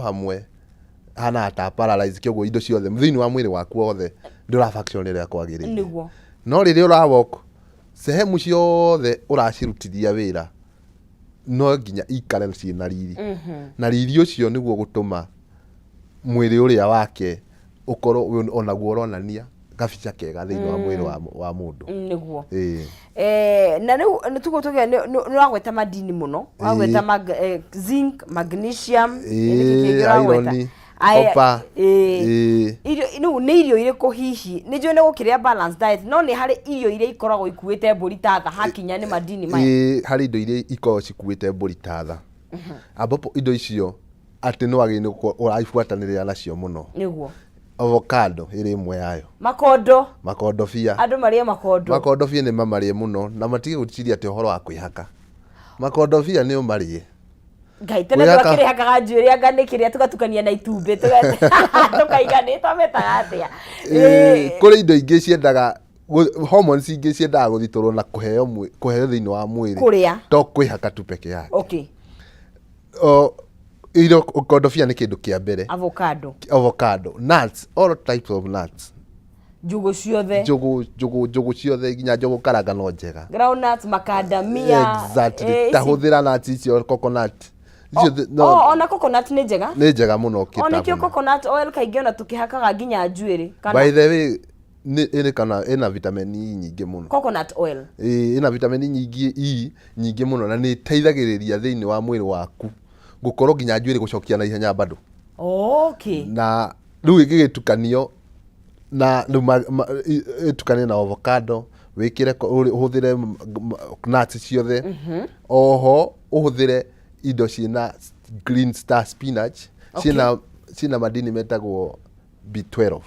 Hamwe hana ta paralyze, kĩoguo indo ciothe thĩinĩ wa mwĩrĩ waku wothe ndũra function ũrĩa kwagĩrĩire. No rĩrĩa ũra walk, sehemu ciothe ũracirutithia wĩra, no nginya ikare ciĩna riri, na riri ũcio nĩguo gũtũma mwĩrĩ ũrĩa wake ũkorwo onaguo ũronania gabica kega thĩinĩ wa mwĩrĩ wa mũndũ. Ĩĩ. Na rĩu nĩ tuguo tuge nĩ ũragweta madini mũno, ũragweta zinc, magnesium, nĩkĩ kĩngĩ ũragweta? Iron, Aya, copper. Irio rĩu nĩ irio irĩkũ hihi? Nĩ njũĩ nĩ gũkĩrĩa balanced diet, no nĩ harĩ irio iria ikoragwo ikuĩte mbũri ta tha hakinya nĩ madini maya? Ĩĩ, harĩ indo iria ikoragwo cikuĩte mbũri ta tha, ambapo indo icio atĩ nĩ wagĩrĩirwo nĩ gũkorwo ũraibuatanĩrĩra nacio mũno. Avocado ĩrĩ ĩmwe yayo. Makondo. Makondobia. Andũ marĩe makondo. Makondobia nĩ mamarĩe mũno na matige gwĩciria atĩ ũhoro wa kwĩhaka. Makondobia nĩ ũmarĩe. Ngai, tene Kwĩhaka- twakĩrĩhakaga njuĩrĩ anga nĩ kĩrĩa tũgatukania na itumbĩ tũkaiga nĩ twametaga atĩa? Ĩĩ, kũrĩ indo ingĩ ciendaga hormones ingĩ ciendaga gũthitũrwo na kũheo thĩinĩ wa mwĩrĩ. Kũrĩa. To kwĩhaka tu peke yake. O, irio, kondobia nĩ kĩndũ kĩa mbere. Avocado. Avocado, nuts, all types of nuts. Njũgũ ciothe. Njũgũ ciothe, nginya njũgũ karanga no njega. Groundnuts, macadamia. Exactly. Ici- Ta hũthĩra nuts icio, coconut icio no. Oh, ona coconut nĩ njega. Nĩ njega mũno. O nĩkĩo ũkĩtavuna. Coconut oil kaingĩ ona tũkĩhakaga nginya njuĩrĩ kana By the way, nĩ ĩrĩ kana ĩna vitamin E nyingĩ mũno. Coconut oil. Ĩĩ, ĩna vitamin nyingĩ E nyingĩ mũno, na nĩ ĩteithagĩrĩria thĩinĩ wa mwĩrĩ waku gũkorwo nginya njuĩrĩ gũcokia na ihenya bado. Na rĩu ĩngĩgĩtukanio na rĩu ĩtukanio na avocado, wĩkĩre ũhũthĩre nuts ciothe, oho ũhũthĩre indo ciĩna green star spinach, ciĩna madini metagwo B12.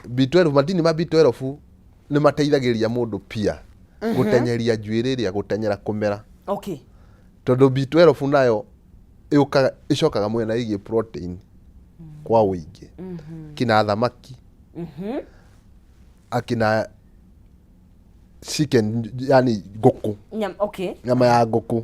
B12, madini ma B12 nĩ mateithagĩrĩria mũndũ pia gũtenyeria njuĩrĩ ĩrĩa gũtenyera kũmera, tondũ B12 nayo yũkaga ĩcokaga mwena ĩgiĩ protein kwa ũingĩ, kina thamaki, akina chicken, yani ngũkũ. Nyama ya ngũkũ.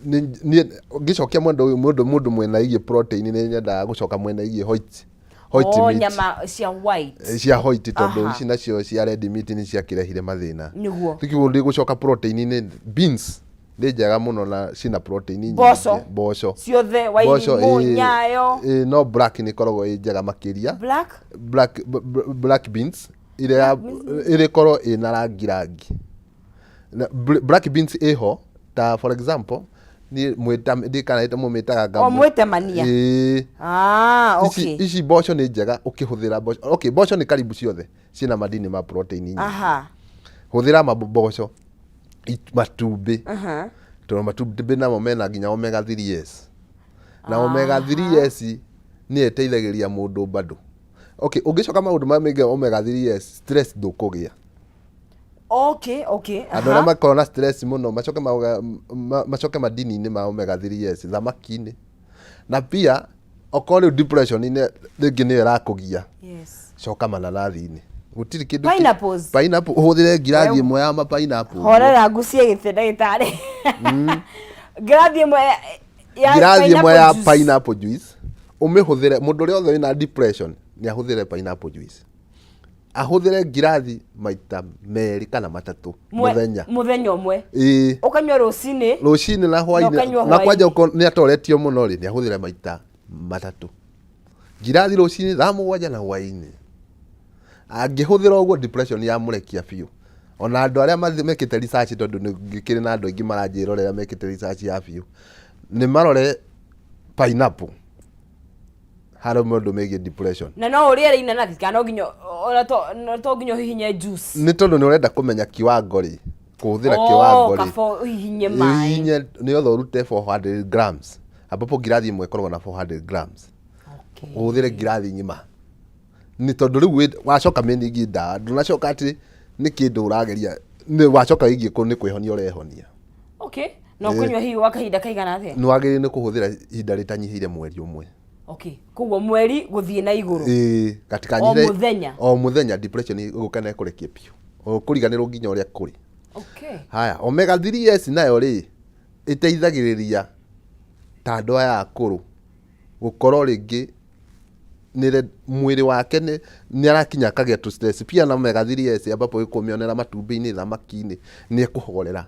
Niĩ ngĩcokia mwendo ũyũ, mũndũ mwena ĩgiĩ protein, nĩ nyendaga gũcoka mwena ĩgiĩ white Oh, meat. Nyama cia white. Cia white, tondũ ici nacio cia red meat nĩ ciakĩrehire mathĩna. Rĩu ndĩ gũcoka protein-inĩ, beans nĩ njega mũno na ciĩna protein nyingĩ. Mboco. Mboco. Ciothe. Mboco, Wairimũ, ĩĩ, nyayo. Ĩĩ, no black nĩ ĩkoragwo ĩ njega makĩria. Black. Black beans ĩrĩa ĩrĩkorwo ĩna rangi rangi Na black beans ĩho, ta for example niĩ mwĩta ndikana mũmĩtaga O mwĩtemania. Ĩĩ. Ah, Ici, ici mboco nĩ njega ũkĩhũthĩra mboco. Okay, mboco nĩ karibu ciothe ciĩna madini ma protein nyingĩ. Hũthĩra mboco, matumbĩ, tondũ matumbĩ namo mena nginya omega 3s, na omega 3s nĩyo ĩteithagĩrĩria mũndũ bado. Okay, ũngĩcoka maũndũ ma megiĩ omega 3s, stress ndũkũgĩa. Andũ arĩa makoragwo na stress mũno macoke macoke madini-inĩ ma omega 3s, thamaki-inĩ, na pia okorwo rĩu depression-inĩ rĩngĩ nĩyo ĩrakũgia, coka mananathi-inĩ, gũtirĩ kĩndũ Pineapples. Pineapple, ũhũthĩre ngirathi ĩmwe ya ma pineapple. Horera ngucie gĩtĩ, ndagĩtarĩ. Ngirathi ĩmwe ya Ngirathi ĩmwe ya pineapple juice. Pineapple juice ũmĩhũthĩre. Mũndũ ũrĩa othe wĩna depression nĩ ahũthĩre pineapple juice, ahũthĩre ngirathi maita merĩ kana matatũ mũthenya. Mũthenya ũmwe. Ĩĩ. Ũkanyua rũcinĩ. Rũcinĩ na hwainĩ. Ũkanyua Na kwanja hwaĩ-inĩ. okorwo nĩ atoretio mũno rĩ, nĩ ahũthĩre maita matatũ ngirathi, rũcinĩ thaa 7 na hwainĩ. Angĩhũthĩra ũguo, depression yamũrekia biũ. Ona andũ arĩa mekĩte research, tondũ nĩ ngĩkĩrĩ na andũ aingĩ maranjĩrorera mekĩte research ya biũ, nĩ marore pineapple harĩ maũndũ megiĩ depression. Na no ũrĩe rĩ inanathi kana no nginya ona to nginya ũhihinye juice? Nĩ tondũ nĩ ũrenda kũmenya kiwango rĩ, kũhũthĩra Oh, kiwango rĩ. Kaba ũhihinye maĩ. Ũhihinye nĩgetha ũrute 400 grams, ambapo ngirathi ĩmwe ĩkoragwo na 400 grams. Ũhũthĩre ngirathi ng'ima, nĩ tondũ rĩu wacoka mĩningi ndawa, ndũnacoka atĩ nĩ kĩndũ ũrageria, nĩ wacoka wĩgiĩ nĩ kwĩhonia ũrehonia. Okay, na ũkũnyua hihi gwa kahinda kaigana atĩa? Nĩ wagĩrĩire nĩ kũhũthĩra ihinda rĩtanyihĩire mweri ũmwe. Okay, koguo mweri gũthiĩ na igũrũ. Ĩĩ, gatikanyihĩre. O mũthenya? O mũthenya, depression ĩgũka na ĩkũrekie biũ, ũkũriganĩrwo nginya ũrĩa kũrĩ. Haya, omega 3s nayo rĩ, ĩteithagĩrĩria Ta andũ aya akũrũ gũkorwo rĩngĩ nĩre mwĩrĩ wake nĩ nĩ arakinya akagĩa tũ stress pia na omega 3S ambapo ĩkũmĩonera matumbĩ-inĩ, thamaki-inĩ, nĩ ekũhorera.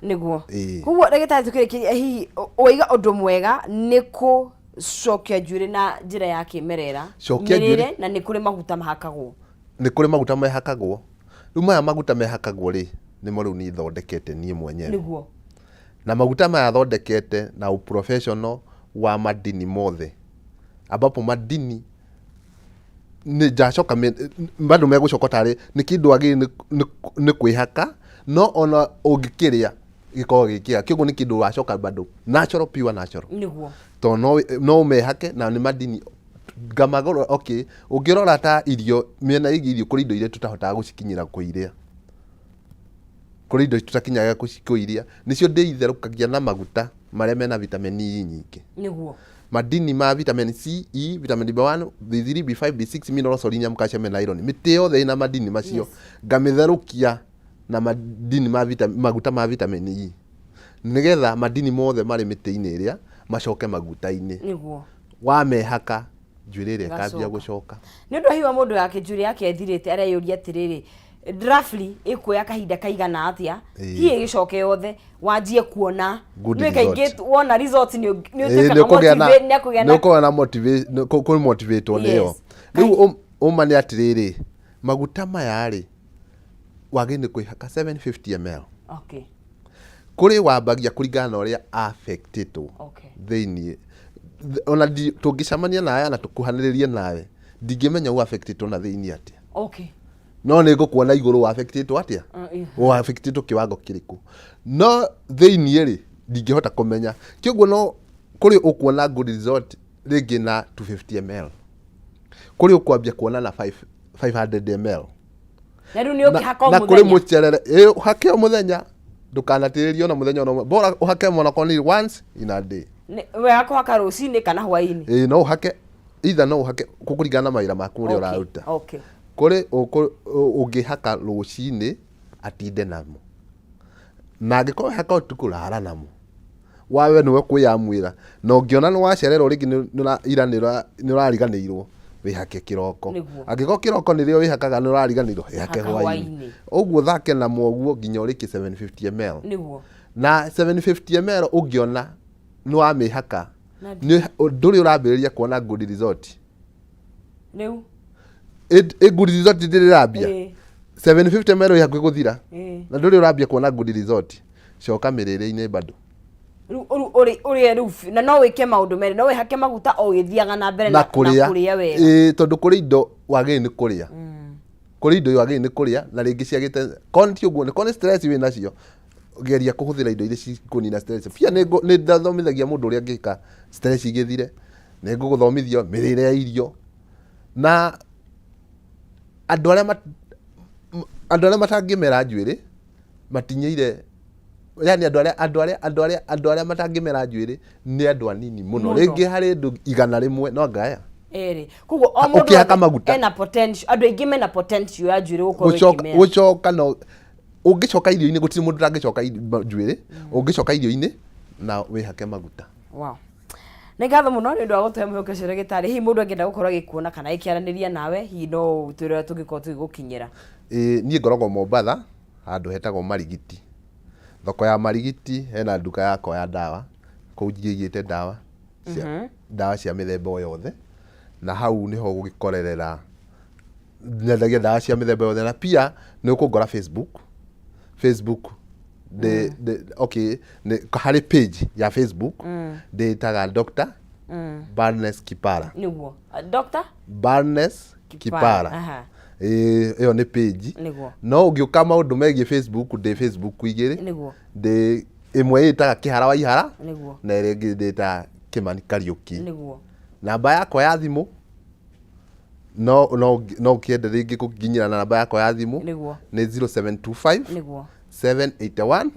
Nĩguo. Koguo ndagĩtarĩ, tũkĩrĩkĩria, hihi waiga ũndũ mwega nĩ kũcokia njuĩrĩ na njĩra ya kĩmerera? Cokia njuĩrĩ. Mĩrĩre, na nĩ kũrĩ maguta mahakagwo? Nĩ kũrĩ maguta mehakagwo. Rĩu maya maguta mehakagwo rĩ, nĩmo rĩu niĩ thondekete niĩ mwenyewe. Na maguta maya thondekete na ũprofessional wa madini mothe, ambapo madini nĩ njacoka bado megũcoka tarĩ nĩ kĩndũ wagĩrĩire nĩ kwĩhaka, no ona ũngĩkĩrĩa gĩkoragwo gĩ kĩega. Kĩoguo nĩ kĩndũ wacoka bado natural, pure natural. Tondũ no ũmehake na nĩ madini ngamagũra. Okay, ũngĩrora ta irio, mĩena ĩgiĩ irio, kũrĩ indo iria tũtahotaga gũcikinyĩra kũirĩa, kũrĩ indo tũtakinyaga kũiria, nĩcio ndĩitherũkagia na maguta marĩa mena vitamin E nyingĩ. Madini ma vitamin C, E, vitamin B1, B3, B5, B6, mineral, selenium, calcium na iron. Mĩtĩ yothe ĩna madini macio. Ngamĩtherũkia na madini ma vitamin, maguta ma vitamin E. Nĩgetha madini mothe marĩ mĩtĩ-inĩ ĩrĩa macoke maguta-inĩ. Wamehaka, njuĩrĩ ĩrĩa ĩkambia Ĩgacoka. Gũcoka. Nĩ ũndũ wa hihi wa mũndũ yake njuĩrĩ yake ĩthirĩte areyũria atĩrĩrĩ, roughly ĩkuoya kahinda kaigana atĩa hihi ĩgĩcoke yothe wanjie kuona? Good Nĩ kaingĩ result. Wona result nĩ Ĩĩ, ũtuĩkaga nĩ ũkũgĩa na- motivate, nĩ ũkũgĩa nĩ na ũkũgĩa na kũ motivate nĩyo. Rĩu ũma nĩ atĩrĩrĩ, maguta maya rĩ, wagĩrĩire nĩ kwĩhaka 750 ml. Kũrĩ wambagia kũringana na ũrĩa affectĩtwo thĩiniĩ. Ona tũngĩcemania nawe na tũkuhanĩrĩrie nawe, ndingĩmenya ũ affectĩtwo na thĩiniĩ atĩa. No nĩ ngũkuona igũrũ wa affectĩtwo atĩa, ũ affectĩtwo kĩwango kĩrĩkũ, no thĩiniĩ rĩ, ndingĩhota kũmenya. Kĩoguo no kũrĩ ũkuona good result rĩngĩ na 250 ml, kũrĩ ũkwambia kuona na 5 500 ml. Na rĩu nĩ ũkĩhaka o Na kũrĩ mũthenya? Mũcerere ĩ, ũhake o mũthenya, ndũkanatĩrĩrie ona mũthenya ona ũmwe, bora ũhake ona korwo nĩ once in a day. Wega kũhaka rũcinĩ kana hwaĩ-inĩ? Ĩ, no ũhake either, no ũhake kũringana na mawĩra maku ũrĩa ũraruta. Kũrĩ ũngĩhaka rũcinĩ atinde namo, na angĩkorwo haka ũtukũ, rara namo wawe nĩwe kwĩyamwĩra. Na ũngĩona nĩ wacererwo rĩngĩ, ira nĩ ũrariganĩirwo, wĩhake kĩroko. Angĩkorwo kĩroko nĩrĩo wĩhakaga nĩ ũrariganĩirwo, wĩhake Haka hwaĩ-inĩ. Hwaĩ-inĩ. Ũguo thake namo ũguo nginya ũrĩkie 750 ml. Na 750 ml ũngĩona nĩ wamĩhaka, ndũrĩ ũrambĩrĩria kuona good result. Rĩu Ĩ good result ndĩrĩ ĩrambia. 750 ml ĩ hakuhĩ gũthira, na ndũrĩ ũrambia kuona good result, coka mĩrĩre-inĩ bado. Rĩu ũrĩe rĩu na no wĩke maũndũ merĩ, no wĩhake maguta o ũgĩthiaga na mbere na kũrĩa. Kũrĩa wega. Ĩĩ, tondũ kũrĩ indo wagĩrĩire nĩ kũrĩa, kũrĩ indo wagĩrĩire nĩ kũrĩa na rĩngĩ ciagĩte korwo ti ũguo, korwo nĩ stress wĩ nacio, geria kũhũthĩra indo iria cikũnina stress. Pia nĩ ndathomithagia mũndũ ũrĩa angĩka stress igĩthire, nĩ ngũgũthomithia mĩrĩre ya irio na andũ arĩa matangĩmera njuĩrĩ matinyĩire, yani andũ arĩa matangĩmera njuĩrĩ nĩ andũ anini mũno. Mũno. Rĩngĩ harĩ andũ 100 no ngaya Erĩ, koguo o mũndũ Ũkĩhaka wothe maguta. Ena potential, andũ aingĩ mena potential ya njuĩrĩ gũkorwo Gũcoka ĩkĩmera. Gũcoka no ũngĩcoka irio-inĩ, gũtirĩ mũndũ ũtangĩcoka njuĩrĩ ũngĩcoka irio-inĩ na wĩhake maguta. Wow. Nĩ ngatho mũno nĩ ũndũ wa gũtũhe mwĩhoko ũcio, ndagĩtarĩ. Hihi mũndũ angĩenda gũkorwo agĩkuona kana agĩkĩaranĩria nawe, hihi no ũtwĩre ũrĩa tũngĩkorwo tũgĩgũkinyĩra? Ĩĩ, niĩ ngoragwo Mombatha, handũ hetagwo Marigiti, thoko ya Marigiti, hena nduka yakwa ya ndawa kũu njigĩte ndawa cia mĩthemba o yothe, na hau nĩho gũgĩkorerera nyendagia ndawa cia mĩthemba yothe. Na pia nĩ ũkũngora Facebook ndĩ okay, nĩ harĩ page ya Facebook ndĩtaga Dr. Barnes Kipara. Nĩguo, Dr. Barnes Kipara. Ĩĩ, ĩyo nĩ page. No ũngĩũka maũndũ megiĩ Facebook, ndĩ Facebook igĩrĩ. Ndĩ ĩmwe ĩtaga Kĩhara wa Ihara, na ĩrĩa ĩngĩ ndĩtaga Kĩmani Kariũki. Namba yakwa ya thimũ, no ũkĩende rĩngĩ kũnginyĩra na namba yakwa ya thimũ, nĩ 0725 781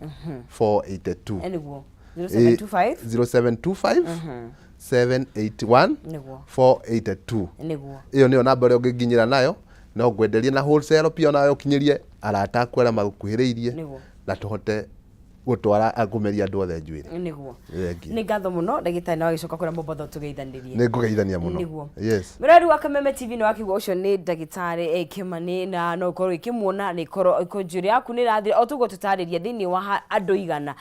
482. 0725. 0725 781 482. Ĩyo nĩyo namba ĩrĩa ũngĩnginyĩra nayo. No ngwenderie na wholesale pia, onawe ũkinyĩrie arata aku arĩa magũkuhĩrĩirie, na tũhote Gũtwara kũmeria andũ othe njuĩrĩ. Nĩguo. Thengiũ. Nĩ ngatho mũno, ndagĩtarĩ, na wagĩcoka kũrĩa Mombatha tũgeithanĩrie. Nĩ ngũgeithania mũno. Nĩguo. Yes. Mũrori wa Kameme TV, nĩ wakĩigua ũcio nĩ ndagĩtarĩ Kĩmani, na no ũkorwo ũkĩmuona nĩ ĩkorwo njuĩrĩ yaku nĩ ĩrathira o tũguo tũtarĩria thĩinĩ wa andũ 100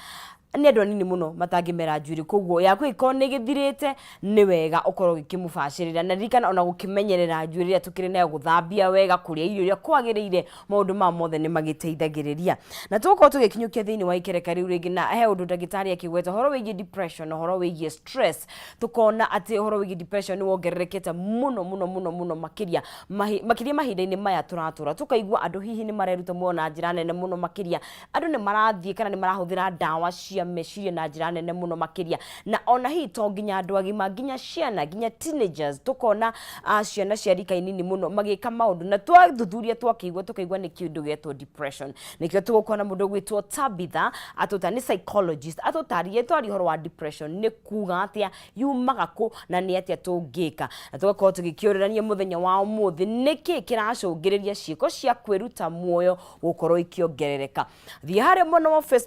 nĩ andũ anini mũno matangĩmera njuĩrĩ, koguo yaku ĩkorwo nĩ gĩthirĩte, nĩ wega ũkorwo ũgĩkĩmũbacĩrĩra. Na ririkana ona gũkĩmenyerera njuĩrĩ ĩrĩa tũkĩrĩ nayo, gũthambia wega, kũrĩa irio iria kwagĩrĩire, maũndũ maya mothe nĩ magĩteithagĩrĩria. Na tũgũkorwo tũgĩkinyũkia thĩinĩ wa ikereka rĩu rĩngĩ, na he ũndũ ndagĩtarĩ akĩgweta ũhoro wĩgiĩ depression, ũhoro wĩgiĩ stress. Tũkona atĩ ũhoro wĩgiĩ depression nĩ wongererekete mũno mũno mũno mũno makĩria makĩria mahinda-inĩ maya tũratũra. Tũkaigua andũ hihi nĩ mareruta muoyo na njĩra nene mũno makĩria, andũ nĩ marathiĩ kana nĩ marahũthĩra ndawa cia meciria na njĩra nene mũno makĩria, na ona hihi to nginya andũ agima, nginya ciana, nginya teenagers. Tũkona ciana cia rika inini mũno magĩka maũndũ, na twathuthuria twakĩigua tũkaigua nĩ kĩndũ gĩetwo depression. Nĩkĩo tũgũkorwo na mũndũ ũgwĩtwo Tabitha atũta nĩ psychologist, atũtarĩrie twaria ũhoro wa depression nĩ kuga atĩa, yumaga kũ, na nĩ atĩa tũngĩka. Na tũgakorwo tũgĩkĩũrĩrania mũthenya wa ũmũthĩ nĩkĩ kĩracũngĩrĩria ciĩko cia kwĩruta muoyo gũkorwo ikĩongerereka. Thiĩ harĩa mwena wa Facebook.